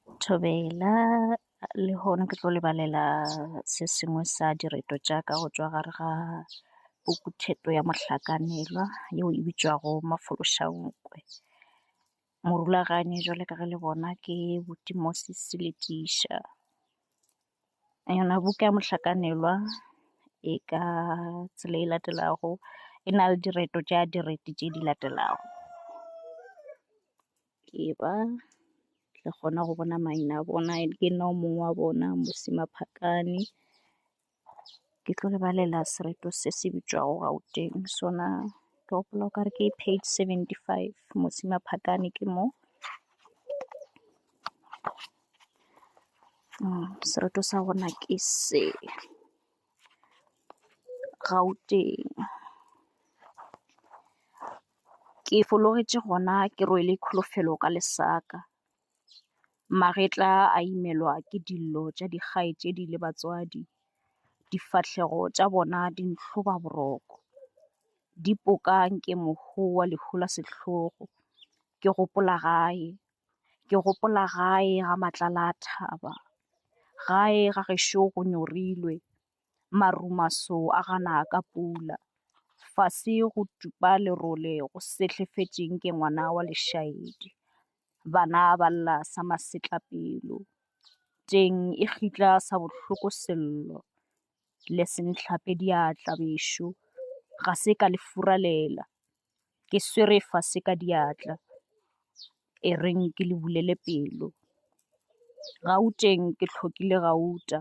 Thobela, lehono ke tlo le balela se sengwe sa direto tša ka go tšwa gare ga pukutheto ya Mohlakanelwa yeo e bitšwago Mafološankwe. Morulaganyi jwale ka ge le bona ke buti Moses Letiša. Yona buka ya Mohlakanelwa e ka tsela e latelago e na le direto tša direti tše di latelago. Ke ba le kgona go bona maina a bona ke nna o mongwe wa bona Mosima Phakane. Ke tlo le balela sereto se se bitšwago Gauteng sona ke gopola o kare ke page 75 Mosima Phakane ke mo. Sereto sa gona ke se Gauteng. Ke fologetše gona ke rwele kholofelo ka lesaka, magetla a imelwa ke dillo tša dikgaetšedi le batswadi, difahlego tša bona di ntlhoba boroko, di poka nke mohu wa lehu la sehlogo. Ke gopola gae, ke gopola gae ga matlala a thaba, gae ga gešo go nyorilwe, marumaso a gana ka pula, fase go tupa lerole go sehlefetše nke ngwana wa lešaedi, bana ba lla sa masetlapelo, teng e kgitla sa bohloko sello, le se ntlhape diatla bešo, ga se ka le furalela, ke swere fase ka diatla, e reng ke le bulele pelo. Gauteng ke hlokile gauta,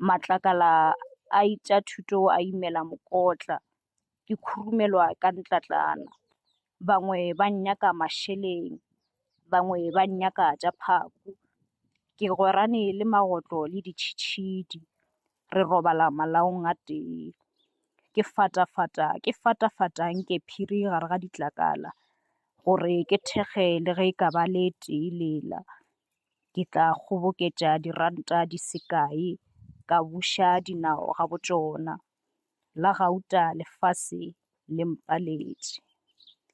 matlakala a itša thuto a imela mokotla, ke khurumelwa ka ntlatlana, bangwe ba nnyaka mašeleng, bangwe ba nnyaka tša phaku, ke gwerane le magotlo le ditšhitšhidi, re robala malaong a tee. Ke fatafata ke fatafata nke phiri gare ga ditlakala, gore ke thekge le ge e ka ba le tee lela. Ke tla kgoboketša diranta di se kae ka buša dinao ga botšona. La gauta lefase le mpaletše.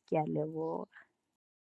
Ke a leboga.